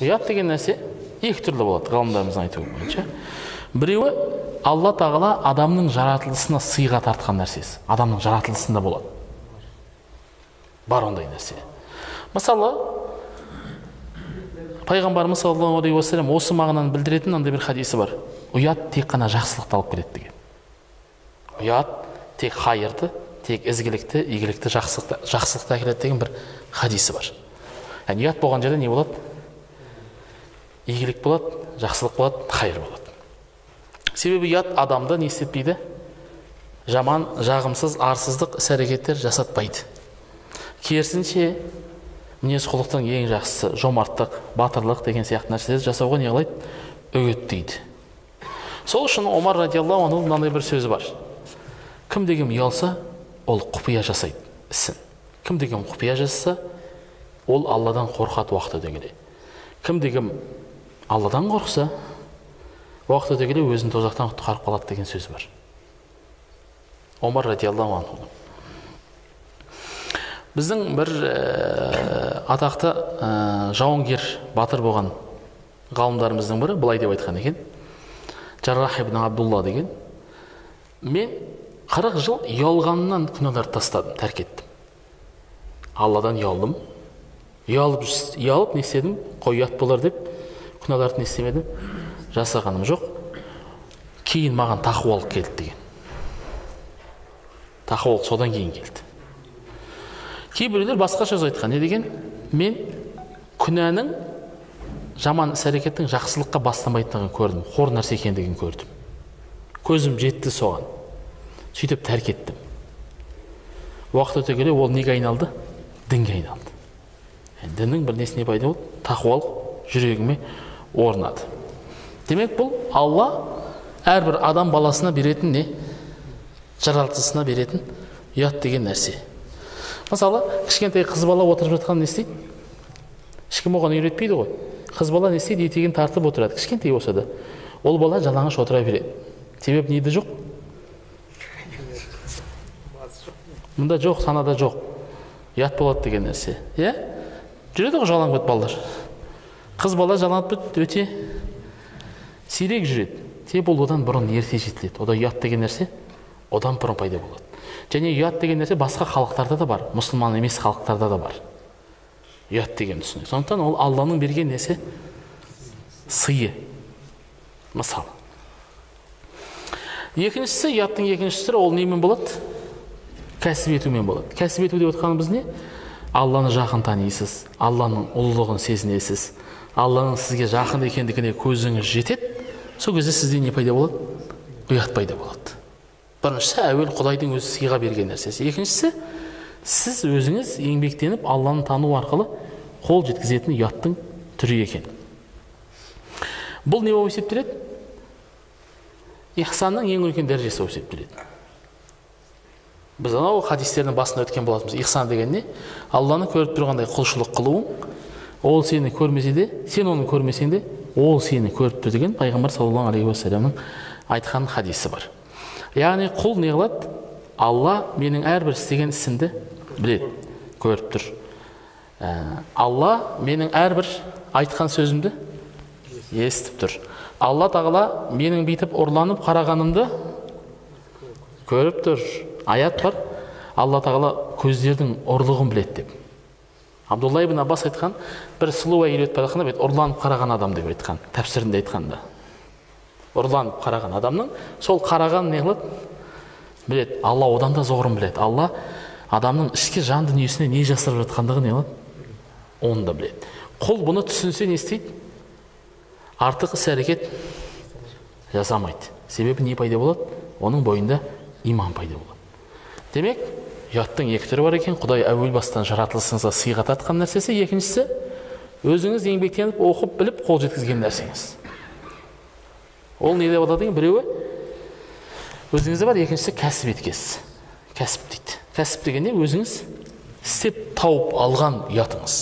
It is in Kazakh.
Ұят деген нәрсе екі түрлі болады, ғалымдарымыздың айтуы бойынша. Біреуі Алла тағала адамның жаратылысына сыйға тартқан нәрсесі. Адамның жаратылысында болады. Бар ондай нәрсе. Мысалы, пайғамбарымыз саллаллаху алейхи уассалам осы мағынаны білдіретін мынандай бір хадисі бар. Ұят тек қана жақсылықты алып келеді деген. Ұят тек хайырды, тек ізгілікті, игілікті, жақсылықты әкеледі деген бір хадисі бар. Яғни ұят болған жерде не болады? Игілік болады, жақсылық болады, хайыр болады. Себебі ұят адамды не істетпейді? Жаман, жағымсыз, арсыздық іс-әрекеттер жасатпайды. Керісінше, мінез құлықтың ең жақсысы жомарттық, батырлық деген сияқты нәрселерді жасауға не қылайды? Үгіттейді. Сол үшін Омар радиаллаху анху мынандай бір сөзі бар. Кім деген ұялса, ол құпия жасайды ісін. Кім деген құпия жасаса, ол Алладан қорқады уақыт өте келе. Кім деген Алладан қорықса, уақыт өте келе өзін тозақтан құтқарып қалады деген сөзі бар. Омар радиаллаху анху. Біздің бір атақты жауынгер батыр болған ғалымдарымыздың бірі былай деп айтқан екен. Жаррах ибн Абдулла деген. Мен 40 жыл ұялғаннан күнәларды тастадым, тәрк еттім. Алладан ұялдым. Ұялып не істедім? Қой ұят болар деп күнәларды не істемедім? Жасағаным жоқ. Кейін маған тақуалық келді деген. Тақуалық содан кейін келді. Кейбіреулер басқа сөз айтқан. Не деген? Мен күнәнің, жаман іс-әрекеттің жақсылыққа бастамайтындығын көрдім. Қор нәрсе екендігін көрдім. Көзім жетті соған. Сөйтіп тәрк еттім. Уақыт өте келе ол неге айналды? Дінге айналды. Діннің бір несіне пайда болды? Тақуалық жүрегіме орнады. Демек, бұл Алла әрбір адам баласына беретін не? Жаратылысына беретін ұят деген нәрсе. Мысалы, кішкентай қыз бала отырып жатқан не істейді? Ешкім оған үйретпейді ғой. Қыз бала не істейді? Етегін тартып отырады. Кішкентай болса да. Ол бала жалаңаш отыра береді. Себебі неде жоқ? Мұнда жоқ, санада жоқ. Ұят болады деген нәрсе. Иә? Жүреді ғой жалаң бет балалар. Қыз бала жалаң бет өте сирек жүреді. Себебі ол одан бұрын ерте жетіледі. Ода ұят деген нәрсе одан бұрын пайда болады. Және ұят деген нәрсе басқа халықтарда да бар, мұсылман емес халықтарда да бар. Ұят деген түсінік. Сондықтан ол Алланың берген несі? Сыйы. Мысалы. Екіншісі, ұяттың екіншісі түрі ол немен болады? Кәсіп етумен болады. Кәсіп ету деп отқанымыз не? Алланы жақын танисыз, Алланың ұлылығын сезінесіз, Алланың сізге жақын екендігіне көзіңіз жетеді. Сол кезде сізде не пайда болады? Ұят пайда болады. Біріншісі, әуел Құдайдың өзі сыйға берген нәрсесі. Екіншісі, сіз өзіңіз еңбектеніп Алланы тану арқылы қол жеткізетін ұяттың түрі екен. Бұл не болып есептеледі? Ихсанның ең үлкен дәрежесі болып есептеледі. Біз анау хадистердің басында өткен болатынбыз. Ихсан деген не? Алланы көріп тұрғандай құлшылық қылуың, ол сені көрмесе де, сен оны көрмесең де, ол сені көріп тұр деген пайғамбар саллаллаху алейхи уассаламның айтқан хадисі бар. Яғни құл не қылады? Алла менің әрбір істеген ісімді біледі, көріп тұр. Алла менің әрбір айтқан сөзімді естіп тұр. Алла тағала менің бүйтіп ұрланып қарағанымды көріп тұр. Аят бар. Алла тағала көздердің ұрлығын біледі деп. Абдулла ибн Аббас айтқан, бір сұлу әйел өтіп бара жатқанда бүйтіп ұрланып қараған адам деп айтқан, тәпсірінде айтқанда. Ұрланып қараған адамның сол қараған не қылады? Біледі. Алла одан да зорын біледі. Алла адамның ішкі жан дүниесіне не жасырып жатқандығын не қылады? Оны да біледі. Құл бұны түсінсе не істейді? Артық іс-әрекет жасамайды. Себебі не пайда болады? Оның бойында иман пайда болады. Демек, ұяттың екі түрі бар екен. Құдай әуел бастан жаратылысыңызға сыйға тартқан нәрсесі. Екіншісі, өзіңіз еңбектеніп, оқып, біліп, қол жеткізген нәрсеңіз. Ол не деп атады екен? Біреуі өзіңізде бар, екіншісі кәсіп еткенсіз. Кәсіп дейді. Кәсіп деген не? Өзіңіз істеп тауып алған ұятыңыз.